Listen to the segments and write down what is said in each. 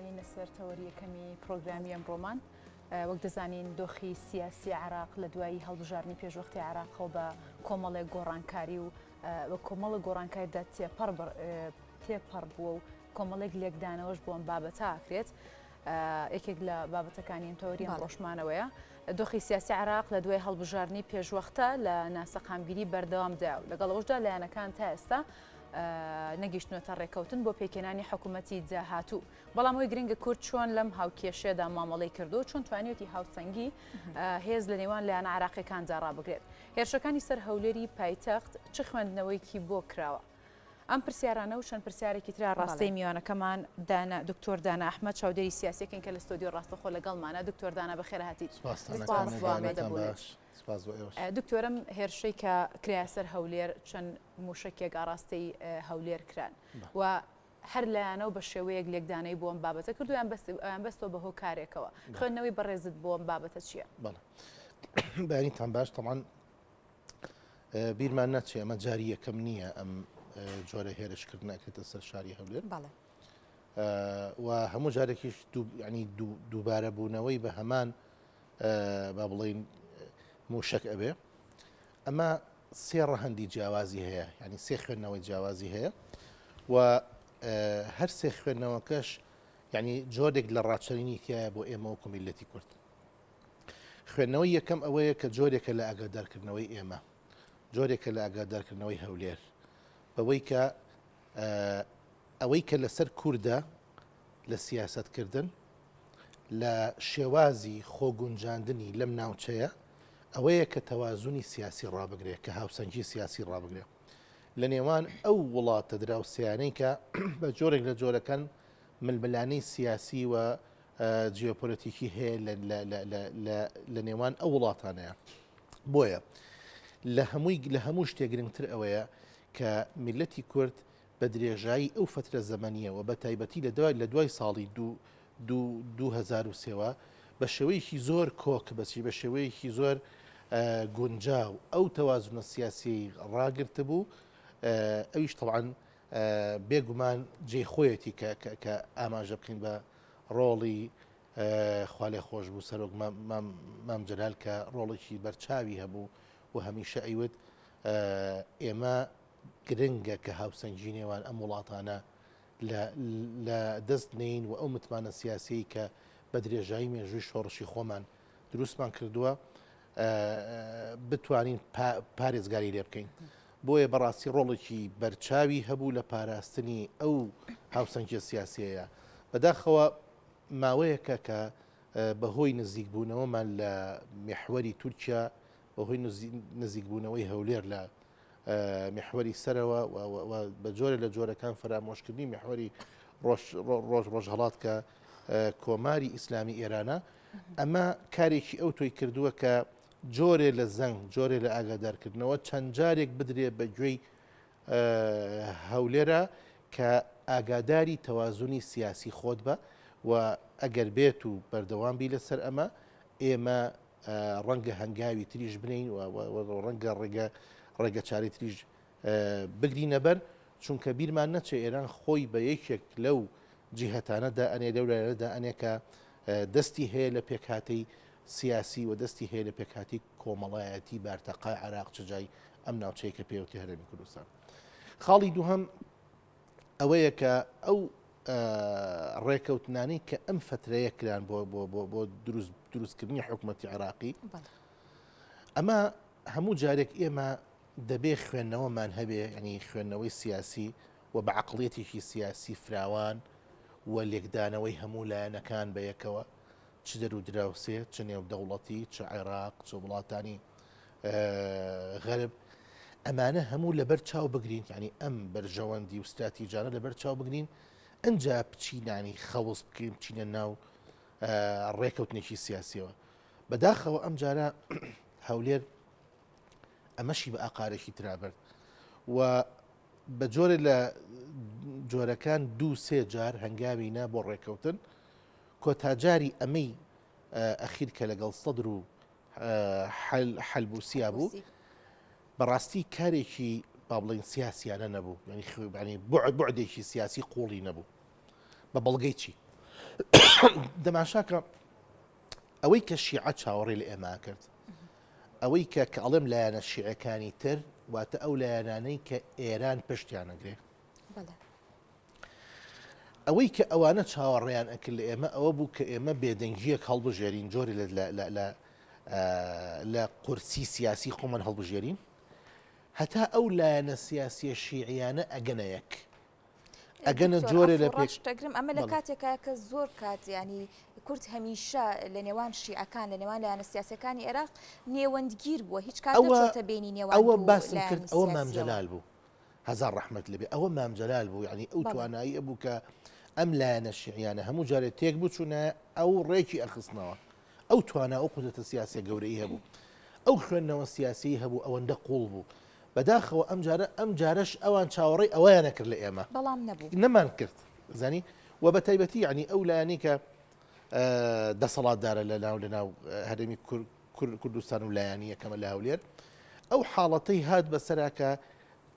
یینە سەر تەوەری یەکەمی پرۆگرامی ئەمڕۆمان. وەک دەزانین دۆخی سیاسی عێراق لە دوایی هەڵبژاردنی پێشوەختی عێراقەوە بە کۆمەڵێک گۆڕانکاری و بە کۆمەڵە گۆڕانکاریدا تێپەڕ تێپەڕ بووە و کۆمەڵێک لێکدانەوەش بۆ ئەم بابەتە ئاکرێت. یەکێک لە بابەتەکانی ئەم تەوەری ئەمڕۆشمانەوەیە. دۆخی سیاسی عێراق لە دوای هەڵبژاردنی پێشوەختە لە ناسەقامگیری بەردەوامدا و لەگەڵ ئەوەشدا لایەنەکان تا ئێستا نەگەیشتنەتە ڕێککەوتن بۆ پێکهێنانی حکوومەتی داهاتوو. بەڵام ئەوەی گرنگە کورد چۆن لەم هاوکێشەیەدا مامەڵەی کردووە و چۆن توانیویەتی هاوسەنگی هێز لە نێوان لایەنە عێراقییەکاندا ڕابگرێت. هێرشەکانی سەر هەولێری پایتەخت چ خوێندنەوەیەکی بۆ کراوە؟ ئەم پرسیارانە و چەند پرسیارێکی ترا ڕاستەی میوانەکەمان دانا دکتۆر دانا ئەحمەد چاودێری سیاسیەکەین کە لە ستۆدیۆ ڕاستەخۆ لەگەڵمانە. دکتۆر دانا بەخێرهاتیت. سپاس بۆ ئامادەبوونت. سپاس بۆ ئێوەش. دکتۆرم هێرشەی کە کرایە سەر هەولێر چەند مووشەکێک ئاڕاستەی هەولێر کران و هەر لایەنە و بە شێوەیەک لێکدانەوەی بۆ ئەم بابەتە کردو یان بەستەوە بە هۆکارێکەوە. خوێندنەوەی بەڕێزت بۆ ئەم بابەتە چییە؟ بەڵێ بەیانیتان باش. تەمان بیرمان نەچێ ئەمە جاری یەکەم نییە ئەم جۆرە هێرشکردن ئەکرێتە سەر شاری هەولێر و هەموو جارێکیش ینی دووبارە بوونەوەی بە هەمان با بڵین موشک ئەبێ ئەمە سێ ڕەهەندی جیاوازی هەیە ینی سێ خوێندنەوەی جیاوازی هەیە و هەر سێ خوێندنەوەکەش یعنی جۆرێک لە ڕاچەرینی تایە بۆ ئێمە وەکو میلەتی کورد خوێندنەوەی یەکەم ئەوەیە کە جۆرێکە لە ئاگادارکردنەوەی ئێمە، جۆرێکە لە ئاگادارکردنەوەی هەولێر بەوەی کە ئەوەی کە لەسەر کوردە لە سیاسەتکردن لە شێوازی خۆگونجاندنی لەم ناوچەیە ئەوەیە کە تەوازنی سیاسی ڕابگرێ کە هاوسەنگی سیاسی ڕابگرێ لە نێوان ئەو وڵاتە دراوسێیانەی کە بە جۆرێک لە جۆرەکان ململانێی سیاسی و جیۆپۆلەتیکی هەیە لە نێوان ئەو وڵاتانەیە. بۆیە لە هەمووی لە هەموو شتێک گرنگتر ئەوەیە کە میلەتی کورد بە درێژایی ئەو فترە زەمەنیەوە بە تایبەتی لە دوای لە دوای ساڵی 2003ەوە بە شێوەیەکی زۆر کۆک بەچی بە شێوەیەکی زۆر گونجاو ئەو تەوازنە سیاسی ڕاگرتبوو ئەویش طبعاً بێگومان جێی خۆیەتی کە کە ئاماژە بکەین بە ڕۆڵی خوالێخۆشبوو سەرۆک مام جەلال کە ڕۆڵێکی بەرچاوی هەبوو و هەمیشە ئەیوت ئێمە گرنگە کە هاوسەنگی نێوان ئەم وڵاتانە لە دەست نین و ئەو متمانە سیاسیی کە بە درێژایی مێژووی شۆڕشی خۆمان دروستمان کردووە بتوانین پارێزگاری لێ بکەین. بۆیە بەڕاستی ڕۆڵێکی بەرچاوی هەبوو لە پاراستنی ئەو هاوسەنگیە سیاسیەیە. بەداخەوە ماوەیەکە کە بەهۆی نزیکبوونەوەمان لە میحوەری تورکیا، بەهۆی نزیکبوونەوەی هەولێر لە میحوەری سەرەوە و بە جۆرە لە جۆرەکان فەرامۆشکردنی میحوەری ڕۆژ ڕۆژهەڵات کە کۆماری ئیسلامی ئێرانە ئەمە کارێکی ئەو تۆی کردووە کە جۆرێ لە زەنگ، جۆرێ لە ئاگادارکردنەوە چەند جارێک بدرێ بە گوێی هەولێرا کە ئاگاداری تەوازنی سیاسی خۆت بە و ئەگەر بێت و بەردەوام بی لەسەر ئەمە ئێمە ڕەنگە هەنگاوی تریش بنین و ڕەنگە ڕێگە ڕێگە چارەی تریش بگرینە بەر چونکە بیرمان نەچێ ئێران خۆی بە یەکێک لەو جیهەتانە دائەنێ لەو لایەنە دائەنێ کە دەستی هەیە لە پێکهاتەی سیاسی و دەستی هەیە لە پێکهاتی کۆمەڵایەتی بارتەقای عێراق چ جای ئەم ناوچەیە کە پێوتی هەرێمی کوردستان. خاڵی دووهەم ئەوەیە کە ئەو ڕێکەوتنانەی کە ئەم فترەیە کران بۆ بۆ بۆ بۆ دروست دروستکردنی حکوومەتی عێراقی ئەمە هەموو جارێک ئێمە دەبێ خوێندنەوەمان هەبێ ینی خوێندنەوەی سیاسی و بە عەقڵیەتێکی سیاسی فراوان و لێکدانەوەی هەموو لایەنەکان بە یەکەوە چ دەر و دراوسێ چ نێودەوڵەتی چ عێراق چ وڵاتانی غەرب ئەمانە هەموو لەبەر چاو بگرین یعنی ئەم بەرژەوەندی و ستراتیجانە لەبەر چاو بگرین ئەجا بچینانی خەوز بکەین بچینە ناو ڕێکەوتنێکی سیاسیەوە بەداخەوە ئەم جارە هەولێر ئەمەشی بە ئاقارێکی ترا برد و بە جۆرێ لە جۆرەکان دوو سێ جار هەنگاوی نا بۆ ڕێککەوتن کۆتاجاری ئەمەی ئەخیر کە لەگەڵ سەدر و حەلبوسیا بوو بەڕاستی کارێکی با بڵین سیاسیانە نەبوو ینی خوێبانی بعدێکی سیاسی قوڵی نەبوو بە بەڵگەی چی؟ دەماشاکە ئەوەی کە شیعە چاوەڕێ لە ئێمە کرد ئەوەی کە کە ئەڵێم لایەنە شیعەکانی تر واتە ئەو لایەنانەی کە ئێران پشتیانەگرێ ئەوەی کە ئەوانە چاوەڕێیان ئەکرد لە ئێمە ئەوە بوو کە ئێمە بێدەنگییەک هەڵبژێرین، جۆرێ لە قورسی سیاسی خۆمان هەڵبژێرین هەتا ئەو لایەنە سیاسیە شیعیانە ئەگەنە یەک. ئەگەنە جۆرێ لە پێک دەگرم ئەمە لە کاتێکە کە زۆر کات ینی کورد هەمیشە لە نێوان شیعەکان لە نێوان لایەنە سیاسەکانی عێراق نێوەندگیر بووە هیچ کات نەچۆتە بینی نێوان ئەوە باسم کرد ئەوە مام جەلال بوو. هەزار ڕەحمەت لێبێ ئەوە مام جەلال بوو یعنی ئەو توانایی ئەبوو کە ئەم لایەنە شیعیانە هەموو جارێ تێک بچوونە ئەو ڕێکی ئەخستنەوە ئەو توانا ئەو قودرەتە سیاسیە گەورەی هەبوو ئەو خوێندنەوە سیاسی هەبوو ئەوەندە قوڵ بوو بەداخەوە ئەم جارە ئەم جارەش ئەوان چاوەڕێی ئەوەیان نەکرد لە ئێمە بەڵام نەبوو نەمان کرد زانی و بە تایبەتی یعنی ئەو لایەنەی کە دەسەڵاتدارە لە ناو لە ناو هەرێمی کوردستان و لایەنی یەکەمە لە هەولێر ئەو حاڵەتەی هات بەسەرا کە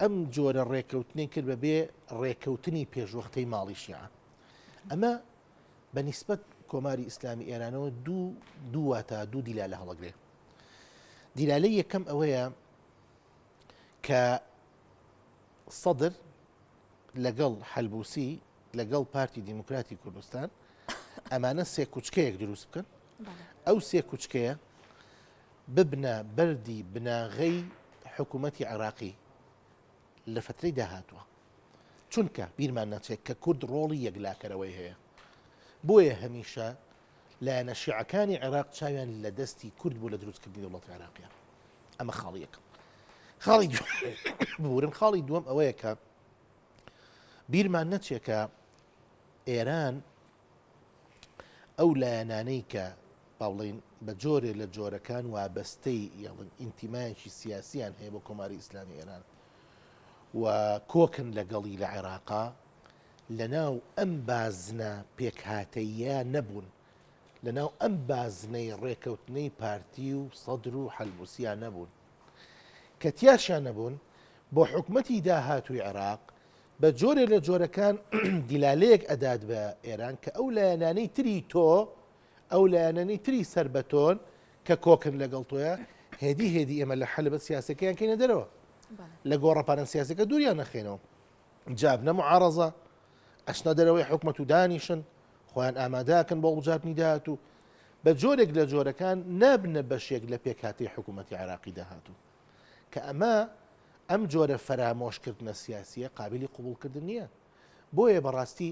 ئەم جۆرە ڕێکەوتنەی کرد بە بێ ڕێکەوتنی پێشوەختەی ماڵی شیعە ئەمە بە نیسبەت کۆماری ئیسلامی ئێرانەوە دوو دوو واتا دوو دیلالە هەڵەگرێ دیلالەی یەکەم ئەوەیە کە سەدر لەگەڵ حەلبوسی لەگەڵ پارتی دیموکراتی کوردستان ئەمانە سێ کوچکەیەک دروست بکەن ئەو سێ کوچکەیە ببنە بەردی بناغەی حکوومەتی عێراقی لە فترەی داهاتوە چونکە بیرمان نەچێت کە کورد ڕۆڵی یەکلاکەرەوەی هەیە بۆیە هەمیشە لایەنە شیعەکانی عێراق چاویان لە دەستی کورد بوو لە دروستکردنی دەوڵەتی عێراقیە ئەمە خاڵی یەکەم خاڵی بورن خاڵی دووەم ئەوەیە کە بیرمان نەچێت کە ئێران ئەو لایەنانەی کە با بڵێین بە جۆرێ لە جۆرەکان وابەستەی یاڵن ئینتیمایەکی سیاسیان هەیە بۆ کۆماری ئیسلامی ئێران و کۆکن لەگەڵی لە عێراقا لەناو ئەم بازنە پێکهاتەیە نەبوون لەناو ئەم بازنەی ڕێکەوتنەی پارتی و سەدر و حەلبوسیا نەبوون کە تیاشیان نەبوون بۆ حکومەتی داهاتووی عێراق بە جۆرێ لە جۆرەکان دیلالەیەک ئەدات بە ئێران کە ئەو لایەنانەی تری تۆ ئەو لایەنانەی تری سەر بە تۆن کە کۆکن لەگەڵ تۆیە هێدی هێدی ئێمە لە حەلبە سیاسەکەیان کەینە دەرەوە لە گۆڕەپانە سیاسەکە دووریان نەخێنەوە جابنە معارەزە ئەچنە دەرەوەی حکومەت و دانیشن خۆیان ئامادەکەن بۆ هەڵبژاردنی داهاتوو بە جۆرێک لە جۆرەکان نابنە بەشێک لە پێکهاتەی حکوومەتی عێراقی داهاتوو کە ئەمە ئەم جۆرە فەرامۆشکردنە سیاسیە قابلی قبوڵکردن نییە بۆیە بەڕاستی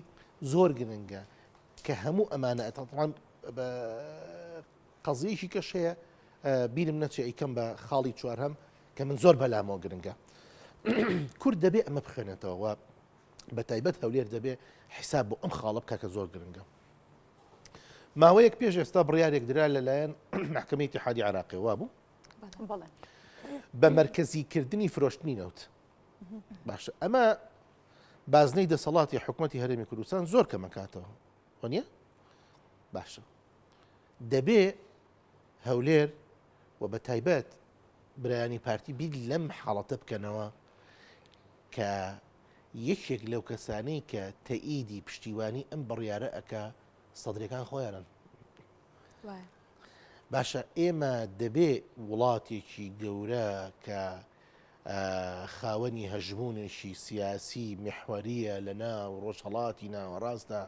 زۆر گرنگە کە هەموو ئەمانە ئەتەڵان قەزیەکی کەش هەیە بیرم نەچێ ئەیکەم بە خاڵی چوارهەم کە من زۆر بەلامەوە گرنگە کورد دەبێ ئەمە بخوێنێتەوە بە تایبەت هەولێر دەبێ حیساب بۆ ئەم خاڵە بکە کە زۆر گرنگە ماوەیەک پێش ئێستا بڕیارێک درا لەلایەن محکمەی اتحادی عراقی وابوو بە مەرکەزیکردنی فرۆشتنی نەوت باشە ئەمە بازنەی دەسەڵاتی حکوومەتتی هەرێمی کوردستان زۆر کەمەکاتەوە وەنیە باشە دەبێ هەولێر و بە تایبەت برایانی پارتی بیر لەم حاڵەتە بکەنەوە کە یەکێک لەو کەسانەی کە تەئیدی پشتیوانی ئەم بڕیارە ئەکا سەدرەکان خۆیانن. باشە ئێمە دەبێ وڵاتێکی گەورە کە خاوەنی هەژمونێکی سیاسی میحوەریە لە ناو ڕۆژهەڵاتی ناوەڕاستدا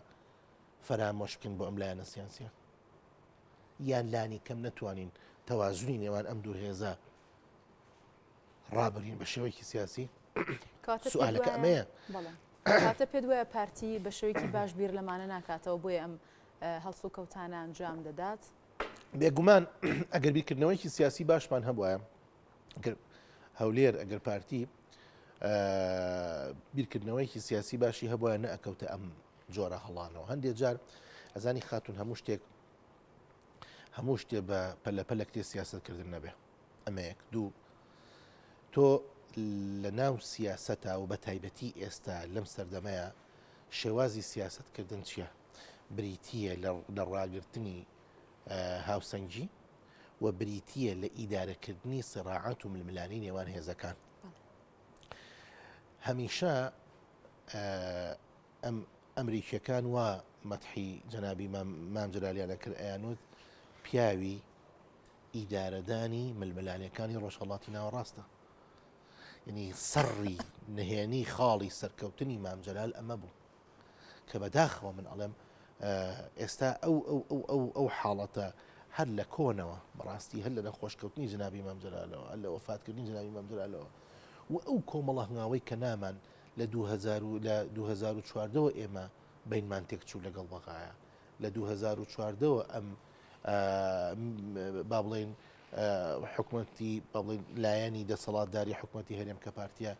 فەرامۆش بکەین بۆ ئەم لایەنە سیاسیە یان لانی کەم نەتوانین تەوازنی نێوان ئەم دوو هێزە ڕابگرین بە شێوەیەکی سیاسی سوالەکە ئەمەیە کاتە پێت وایە پارتی بە شێوەیەکی باش بیر لەمانە ناکاتەوە بۆیە ئەم هەڵسوکەوتانە ئەنجام دەدات بێگومان ئەگەر بیرکردنەوەیکی سیاسی باشمان هەبواە هەولێر ئەگەر پارتی بیرکردنەوەیکی سیاسی باشی هەبواە نەئەکەوتە ئەم جۆرە هەڵانەوە هەندێک جار ئەزانی خاتون هەموو شتێک هەموو شتێ بە پەلەپەلە کرێ سیاسەتکردن نەبێ ئەمە یەک دوو تۆ لە ناو سیاسەتا و بە تایبەتی ئێستا لەم سەردەمەیە شێوازی سیاسەتکردن چییە؟ بریتییە لە ڕاگرتنی هاوسەنگی و بریتییە لە ئیدارەکردنی سراعات و ململانێی نێوان هێزەکان. هەمیشە ئەم ئەمریکیەکان وا مەتحی جەنابی مام جەلالیان ئەکرد ئەیانوت پیاوی ئیدارەدانی ململانێکانی ڕۆژهەڵاتی ناوەڕاستە. یعنی سەڕی نهێنی خاڵی سەرکەوتنی مام جەلال ئەمە بوو کە بەداخەوە من ئەڵێم ئێستا ئەو ئەو ئەو ئەو ئەو حاڵەتە هەر لە کۆنەوە بەڕاستی هەر لە نەخۆشکەوتنی جنابی مام جەلالەوە هەر لە وەفاتکردنی جنابی مام جەلالەوە و ئەو کۆمەڵە هەنگاوەی کە نامان لە 2000 لە 2014ەوە ئێمە بینمان تێکچوو لەگەڵ بەغایە لە 2014ەوە ئەم با بڵێین حکومەتی با بڵێین لایەنی دەسەڵاتداری حکومەتی هەرێم کە پارتیە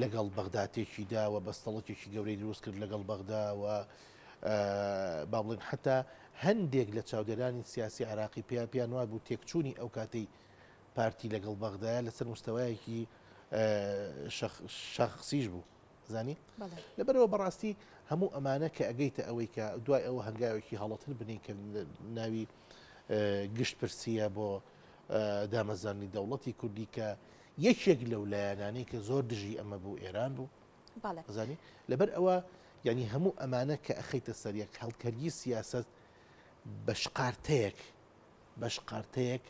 لەگەڵ بەغدا تێکی دا و بەستەڵەکێکی گەورەی دروست کرد لەگەڵ بەغدا و با بڵێن حتا هەندێک لە چاودێرانی سیاسی عراقی پێیان پێیان وا بوو تێکچوونی ئەو کاتەی پارتی لەگەڵ بەغدایە لەسەر مستەوایەکی شخصیش بوو زانی لەبەرەوە بەڕاستی هەموو ئەمانە کە ئەگەیتە ئەوەی کە دوای ئەوە هەنگاوێکی هەڵەتر بنین کە ناوی گشت پرسیە بۆ دامەزرانی دەوڵەتی کوردی کە یەکێک لەو لایەنانەی کە زۆر دژی ئەمە بوو ئێران بوو زانی لەبەر ئەوە یعنی هەموو ئەمانە کە ئەخیتە سەریەک هەڵکەرگی سیاست بە شقارتەیەک بە شقارتەیەک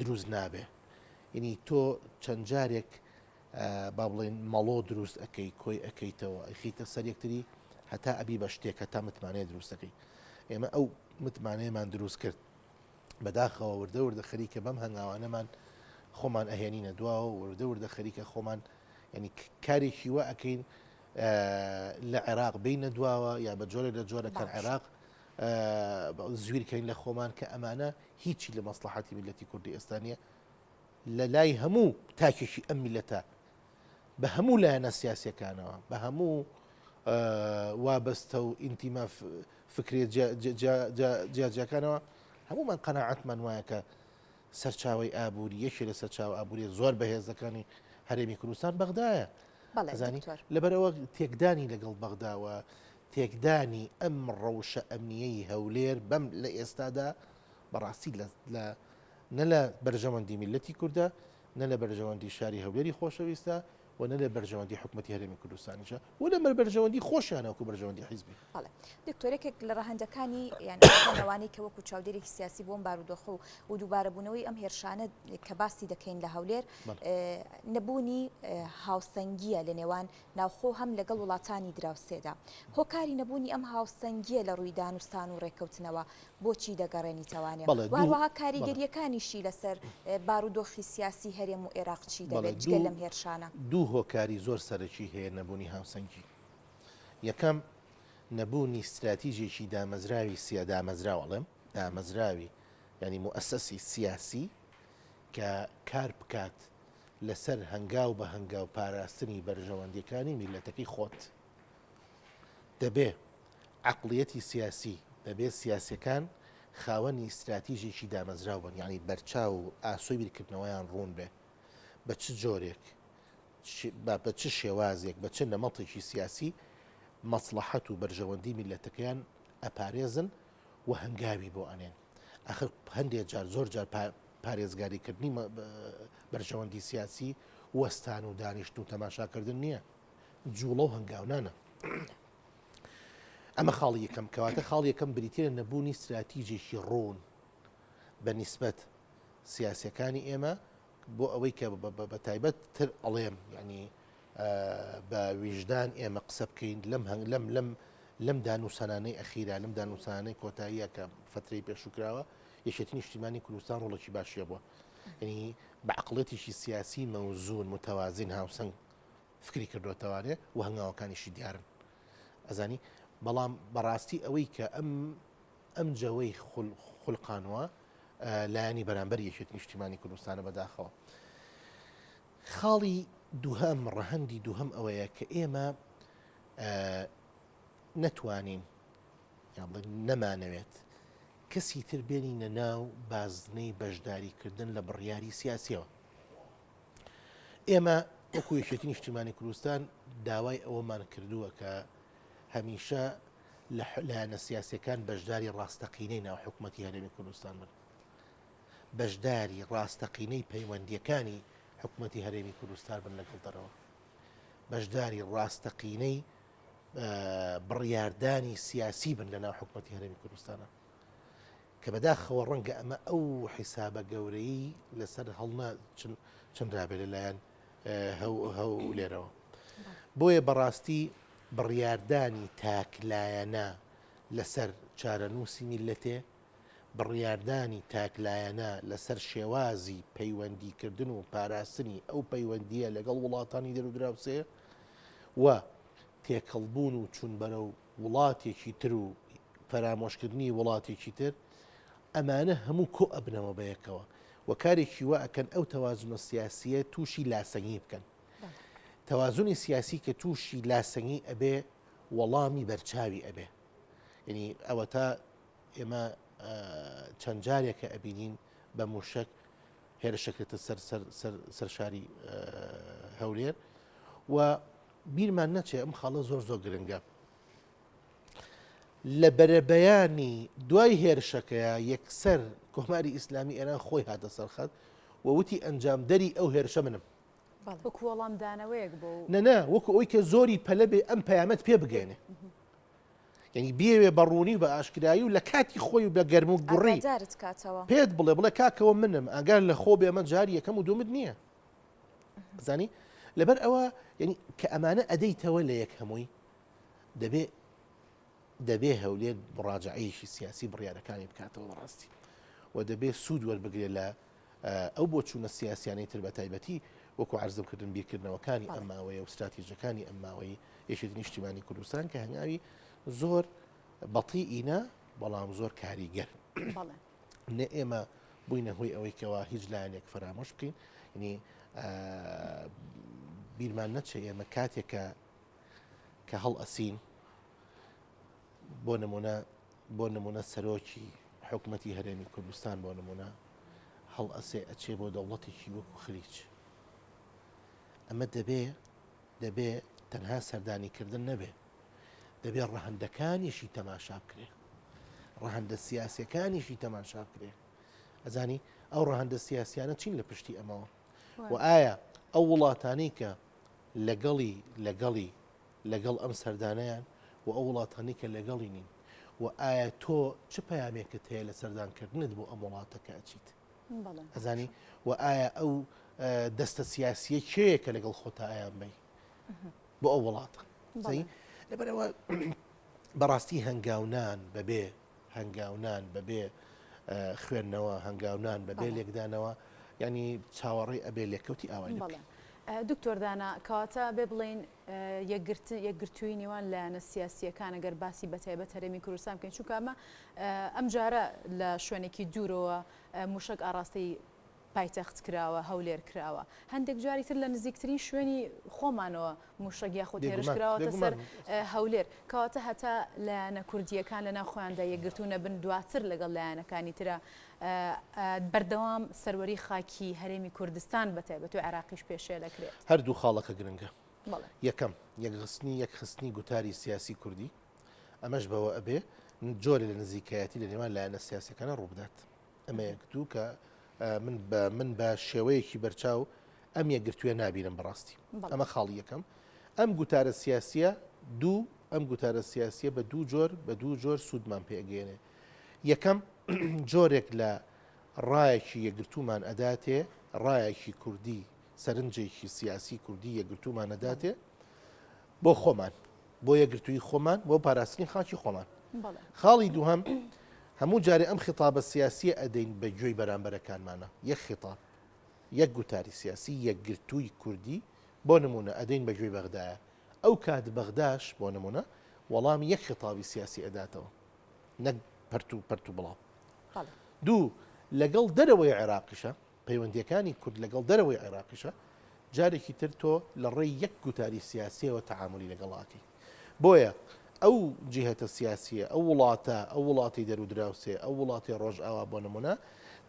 دروست نابێ یعنی تۆ چەند جارێک با بڵێین مەڵۆ دروست ئەکەی کۆی ئەکەیتەوە ئەیخەیتە سەر یەکتری هەتا ئەبی بە شتێک هەتا متمانەیە دروست دەکەی ئێمە ئەو متمانەیەمان دروست کرد بەداخەوە وردە وردە خەریکە بەم هەنگاوانەمان خۆمان ئەهێنینە دواوە وردە وردە خەریکە خۆمان ینی کارێکی وە ئەەکەین لە عێراق بینە دواوە یا بە جۆرێک لە جۆرەکان عێراق زویرکەین لە خۆمان کە ئەمانە هیچی لە مەسلحەتی میلەتی کوردی ئێستا نیە لە لای هەموو تاکێکی ئەم میللەتە بە هەموو لایەنە سیاسیەکانەوە بە هەموو وابەستە و ئینتیما فکرێ جیاجیاکانەوە هەمومان قەناعەتمان وایە کە سەرچاوی ئابووری یەکێ لە سەرچاوە ئابووری زۆر بەهێزەکانی هەرێمی کوردستان بەغدایە زانی لەبەرەوە تێکدانی لەگەڵ بەغداوە تێکدانی ئەم ڕەوشە ئەمنیەی هەولێر بەم لە ئێستادا بەڕاستی لە نە لە بەرژەوەندی میللەتی کوردە، نە لە بەرژەوەندی شاری هەولێری خۆشەویستە و نە لە بەرژەوەندی حکومەتی هەرێمی کوردستانیشە و لە بەرژەوەندی خۆشیانە وەکو بەرژەوەندی حیزبی. بەڵێ دکتۆر یەکێک لە ڕەهەندەکانی یان ئەوانەی کە وەکو چاودێرێکی سیاسی بۆم بارودۆخ و و دووبارەبوونەوەی ئەم هێرشانە کە باسی دەکەین لە هەولێر نەبوونی هاوسەنگییە لە نێوان ناوخۆ هەم لەگەڵ وڵاتانی دراوسێدا. هۆکاری نەبوونی ئەم هاوسەنگییە لە ڕووی دانوستان و ڕێککەوتنەوە بۆچی دەگەڕێنیتەوانێ و هەروەها کاریگەرییەکانیشی لەسەر بارودۆخی سیاسی هەرێم و ئێراق چی دەبێت جگە لەم هێرشانە؟ دوو هۆکاری زۆر سەرەکی هەیە نەبوونی هاوسەنگی. یەکەم، نەبوونی ستراتیژێکی دامەزراوی سیا دامەزراو ئەڵێم دامەزراوی یانی موئەسەسی سیاسی کە کار بکات لەسەر هەنگاو بە هەنگاو پاراستنی بەرژەوەندیەکانی میللەتەکەی خۆت. دەبێ عەقڵیەتی سیاسی، دەبێ سیاسیەکان خاوەنی ستراتیژێکی دامەزراو بن، یانی بەرچاو و ئاسۆی بیرکردنەوەیان ڕوون بێ، بە چ جۆرێک، بە چ شێوازێک، بە چ نەمەتێکی سیاسی مەسڵەحەت و بەرژەوەندی میللەتەکەیان ئەپارێزن و هەنگاوی بۆ ئەنێن. ئاخر هەندێ جار، زۆر جار پارێزگاریکردنی بەرژەوەندی سیاسی وەستان و دانیشتن و تەماشاکردن نییە. جوڵە و هەنگاونانە. ئەمە خاڵی یەکەم کەواتە خاڵ یەکەم بریتە لە نەبوونی استراتیجێکی ڕوون بە نیسبەت سیاسەکانی ئێمە بۆ ئەوەی کە بە تایبەت تر ئەڵێم ینی بە ویژدان ئێمە قسە بکەین لەم هەنگ لەم لەم لەم دانوسانانەی ئەخیرا لەم دانوسانەی کۆتاییە کە فترەی پێشوکراوە یەکێتی نیشتیمانی کوردستان ڕۆڵێکی باشیە بووە ینی بە عقلێتیشی سیاسی مەوزون متوازین هاوسەنگ فکری کردۆتەوانێ و هەنگاوەکانیشی دیارن ئەزانی بەڵام بەڕاستی ئەوەی کە ئەم ئەم جەوەی خولقانوە لایەنی بەرامبەر یەکێت نیشتیمانی کوردستانە بەداخەوە خاڵی دووهەم ڕەهەندی دووهەم ئەوەیە کە ئێمە نەتوانین یا بڵێن نەمانەوێت کەسی تر بێنینە ناو بازنەی بەشداریکردن لە بڕیاری سیاسیەوە ئێمە وەکو یەکێتی نیشتیمانی کوردستان داوای ئەوەمان کردووە کە هەمیشە لە لایەنە سیاسەکان بەشداری ڕاستەقینەی ناو حکوومەتی هەرێمی کوردستان بن بەشداری ڕاستەقینەی پەیوەندیەکانی حکوومەتی هەرێمی کوردستان بن لەگەڵ دەرەوە بەشداری ڕاستەقینەی بڕیاردانی سیاسی بن لە ناو حکوومەتی هەرێمی کوردستانە کە بەداخەوە ڕەنگە ئەمە ئەو حیسابە گەورەی لەسەر هەڵنا چنرابێ لەلایەن هەولێرەوە. بۆیە بەڕاستی بڕیاردانی تاکلایەنە لەسەر چارەنووسی میللەتێ، بڕیاردانی تاکلایەنە لەسەر شێوازی پەیوەندیکردن و پاراستنی ئەو پەیوەندییە لەگەڵ وڵاتانی دەرودراوسێ و تێکەڵبوون و چوون بەرەو وڵاتێکی تر و فەرامۆشکردنی وڵاتێکی تر، ئەمانە هەموو کۆ ئەبنەوە بەیەکەوە و کارێکی وا ئەکەن ئەو تەوازنە سیاسییە تووشی لاسەنگی بکەن. تەوازنی سیاسی کە تووشی لاسەنگی ئەبێ وەڵامی بەرچاوی ئەبێ. یعنی ئەوەتا ئێمە چەند جارێکە ئەبینین بە موشک هێرشەکرێتە سەر سەر سەر سەر شاری هەولێر و بیرمان نەچێ ئەم خاڵە زۆر زۆر گرنگە. لە بەرەبەیانی دوای هێرشەکەیا یەکسەر کۆماری ئیسلامی ئێران خۆی هاتە سەر خەت و وتی ئەنجامدەری ئەو هێرشە منم. وەکو وەڵامدانەوەیەک بۆ نە نا وەکو ئەوەی کە زۆری پەلە بێ ئەم پەیامەت پێ بگەێنێ. یعنی بیەوێ بە ڕوونی و بە ئاشکرایی و لە کاتی خۆی و بە گەرم و گوڕی ئاگادارت کاتەوە. پێت بڵێ بڵێ کاکەوە منم ئاگار لە خۆ بێ ئەمە جاری یەکەم و دوومت نییە. زانی لەبەر ئەوە یعنی کە ئەمانە ئەدەیتەوە لە یەک هەمووی دەبێ دەبێ هەولێر مڕاجعەیەکی سیاسی بڕیارەکانی بکاتەوە بەڕاستی و دەبێ سوود وەربگرێت لە ئەو بۆچوونە سیاسیانەی تر بە تایبەتی وەکو عرضم کردن بیرکردنەوەکانی ئەم ماوەیە و ستراتیژەکانی ئەم ماوەی یەکێتی نیشتیمانی کوردستان کە هەنگاوی زۆر بەتیئینە بەڵام زۆر کاریگەر. نە ئێمە بووینە هۆی ئەوەی کەوا هیچ لایەنێک فەرامۆش بکەین ینی بیرمان نەچێ ئێمە کاتێک کە کە هەڵئەسین بۆ نمونە بۆ نمونە سەرۆکی حکوومەتی هەرێمی کوردستان بۆ نمونە هەڵئەسێ ئەچێ بۆ دەوڵەتێکی وەکو خلیچ ئەمە دەبێ دەبێ تەنها سەردانیکردن نەبێ دەبێ ڕەهەندەکانیشی تەماشا بکرێ ڕەهەندە سیاسەکانیشی تەماشا بکرێ ئەزانی ئەو ڕەهەندە سیاسیانە چین لە پشتی ئەمەوە و ئایا ئەو وڵاتانەی کە لەگەڵی لەگەڵی لەگەڵ ئەم سەردانیان و ئەو وڵاتانی کە لەگەڵی نین و ئایا تۆ چ پەیامێکت هەیە لە سەردانکردنت بۆ ئەم وڵاتە کە ئەچیت ئەزانی و ئایا ئەو دەستە سیاسیە کێیە کە لەگەڵ خۆتا ئەیان بی بۆ ئەو وڵاتە لەبەرەوە بەڕاستی هەنگاونان بەبێ هەنگاونان بەبێ خوێندنەوە هەنگاونان بەبێ لێکدانەوە ینی چاوەڕێی ئەبێ لێکەوتی ئاوای دکتۆر دانا کەواتە بێ بڵین یەکگرتووی نێوان لایەنە سیاسیەکان ئەگەر باسی بەتایبەت هەرێمی کوردستان بکەین چونکە ئەمە ئەم جارە لە شوێنێکی دوورەوە موشک ئاراستەی پایتەخت کراوە، هەولێر کراوە. هەندێک جاری تر لە نزیکترین شوێنی خۆمانەوە موشەک یاخود هێرش کراوەتە سەر هەولێر. کەواتە هەتا لایەنە کوردییەکان لەناو خۆیاندا یەکگرتوو نەبن، دواتر لەگەڵ لایەنەکانی ترا بەردەوام سەروەری خاکی هەرێمی کوردستان بەتایبەت و عێراقیش پێشێل ئەکرێت. هەردوو خاڵەکە گرنگە. یەکەم، یەکخستنی یەکخستنی گوتاری سیاسی کوردی، ئەمەش بەوە ئەبێ جۆرێ لە نزیکایەتی لە نێوان لایەنە سیاسیەکانە ڕووبدات. ئەمە یەک دوو کە من بە من بە شێوەیەکی بەرچاو ئەم یەکگرتوویە نابینم بەڕاستی ئەمە خاڵی یەکەم ئەم گوتارە سیاسیە دوو ئەم گوتارە سیاسیە بە دوو جۆر بە دوو جۆر سوودمان پێگەێنێ یەکەم جۆرێک لە ڕایەکی یەکگرتوومان ئەداتێ ڕایەکی کوردی سەرنجێکی سیاسی کوردی یەکگرتوومان ئەداتێ بۆ خۆمان بۆ یەکگرتوویی خۆمان بۆ پاراستنی خاکی خۆمان. خاڵی دووهەم، هەموو جارێ ئەم خیتابە سیاسییە ئەدەین بە گوێی بەرامبەرەکانمانە، یەک خیتاب، یەک گوتاری سیاسی یەکگرتووی کوردی بۆ نموونە ئەدەین بە گوێی بەغدایە، ئەو کات بەغداش بۆ نموونە وەڵامی یەک خیتابی سیاسی ئەداتەوە نەک پەرت و پەرت و بڵاو. دوو، لەگەڵ دەرەوەی عێراقیشە پەیوەندییەکانی کورد لەگەڵ دەرەوەی عێراقیشە، جارێکی تر تۆ لە ڕێی یەک گوتاری سیاسییەوە تەعامولی لەگەڵ ئەکەی. بۆیە ئەو جیهەتە سیاسییە، ئەو وڵاتە، ئەو وڵاتی دەرودراوسێ، ئەو وڵاتی ڕۆژئاوا بۆ نموونە،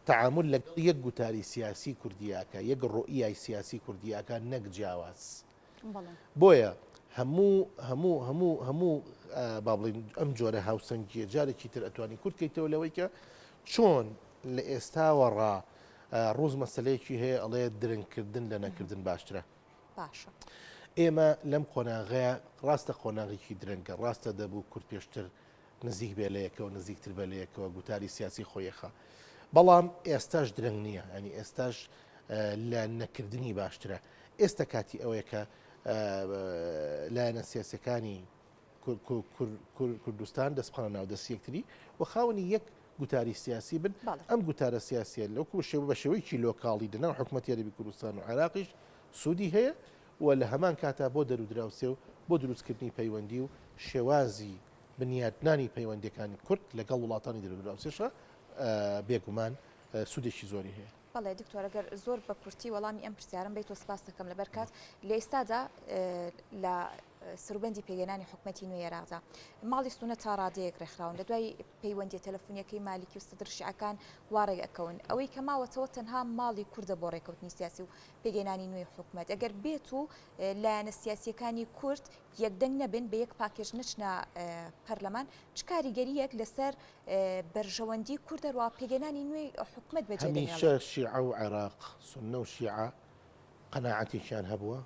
تەعامول لەگەڵ یەک گوتاری سیاسی کوردی ئەکا، یەک ڕوئیای سیاسی کوردی ئەکا نەک جیاواز. بۆیە هەموو هەموو هەموو هەموو با بڵێین ئەم جۆرە هاوسەنگییە جارێکی تر ئەتوانی کورت کەیتەوە لەوەی کە چۆن لە ئێستاوە ڕا ڕوز مەسەلەیەکی هەیە ئەڵێ درەنگکردن لە نەکردن باشترە. باشە. ئێمە لەم قۆناغەیە ڕاستە قۆناغێکی درەنگە، ڕاستە دەبوو کورد پێشتر نزیک بێ لە یەکەوە، نزیکتر بێ لە یەکەوە، گوتاری سیاسی خۆی یەخا. بەڵام ئێستاش درەنگ نییە، یانی ئێستاش لە نەکردنی باشترە. ئێستا کاتی ئەوەیە کە لایەنە سیاسەکانی کوردستان دەست بخەنە ناو دەستی یەکتری و خاوەنی یەک گوتاری سیاسی بن. ئەم گوتارە سیاسیە لەوکو شێوە بە شێوەیەکی لۆکاڵی لەناو حکوومەتی هەرێمی کوردستان و عێراقیش سوودی هەیە و لە هەمان کاتا بۆ دەرودراوسێ و بۆ دروستکردنی پەیوەندی و شێوازی بنیاتنانی پەیوەندیەکانی کورد لەگەڵ وڵاتانی دەرودراوسێشا بێگومان سوودێکی زۆری هەیە. بەڵێ دکتۆر ئەگەر زۆر بە کورتی وەڵامی ئەم پرسیارەم بەیتەوە سپاست دەکەم لەبەر کات لە ئێستادا لە سەروبەندی پێکهێنانی حکومەتی نوێی عێراقدا ماڵی سونە تا ڕادەیەک ڕێکخراون لە دوای پەیوەندیە تەلەفونیەکەی مالیکی و سەدر شیعەکان وا ڕێک ئەکەون ئەوەی کە ماوەتەوە تەنها ماڵی کوردە بۆ ڕێکەوتنی سیاسی و پێکهێنانی نوێی حکومەت ئەگەر بێت و لایەنە سیاسیەکانی کورد یەکدەنگ نەبن بە یەک پاکێج نەچنە پەرلەمان چ کاریگەریەک لەسەر بەرژەوەندی کورد هەروەها پێکهێنانی نوێی حکومەت بەجێ دەهێڵێت؟ هەمیشە شیعە و عێراق، سوننە و شیعە قەناعەتێکیان هەبووە،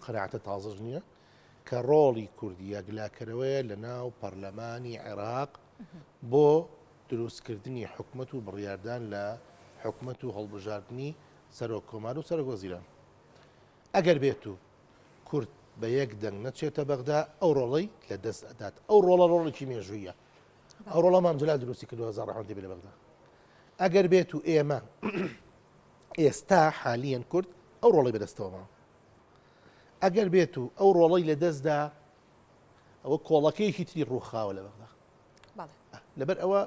قەناعەتە تازەش نییە، کە ڕۆڵی کورد یەکلاکەرەوەیە لە ناو پەرلەمانی عێراق بۆ دروستکردنی حکومەت و بڕیاردان لە حکومەت و هەڵبژاردنی سەرۆک کۆمار و سەرۆک وەزیران. ئەگەر بێت و کورد بە یەک دەنگ نەچێتە بەغدا ئەو ڕۆڵەی لە دەست ئەدات. ئەو ڕۆڵە ڕۆڵێکی مێژوویە. ئەو ڕۆڵە مام جەلال دروستی کردووە هەزار ڕەحمەتی بێ لە بەغدا. ئەگەر بێت و ئێمە ئێستا حالیەن کورد ئەو ڕۆڵی بەدەستەوە ماوە. ئەگەر بێت و ئەو ڕۆڵەی لە دەستدا ئەوە کۆڵەکەیەکی تری ڕووخاوە لە بەغدا. لەبەر ئەوە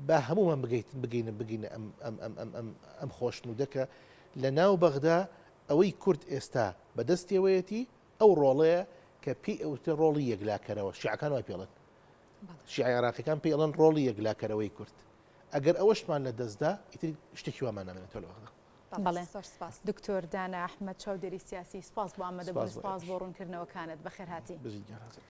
با هەموومان بگەیت بگەینە بگەینە ئەم ئەم ئەم ئەم ئەم ئەم خۆشنوودە کە لە ناو بەغدا ئەوەی کورد ئێستا بەدەستیەوەیەتی ئەو ڕۆڵەیە کە پێی ئەوترێ ڕۆڵی یەکلاکەرەوە، شیعەکان وای پێڵێن، شیعە عێراقیەکان پێی ئەڵێن ڕۆڵی یەکلاکەرەوەی کورد. ئەگەر ئەوەشمان لە دەستدا ئیتر شتێکی وامان نامێنێتەوە لە بەغدا. بەڵێ دکتۆر دانا ئەحمەد چاودێری سیاسی سپاس بۆ ئامادەبوون، سپاس بۆ ڕوونکردنەوەکانت، بەخێرهاتی. بژیت گیان.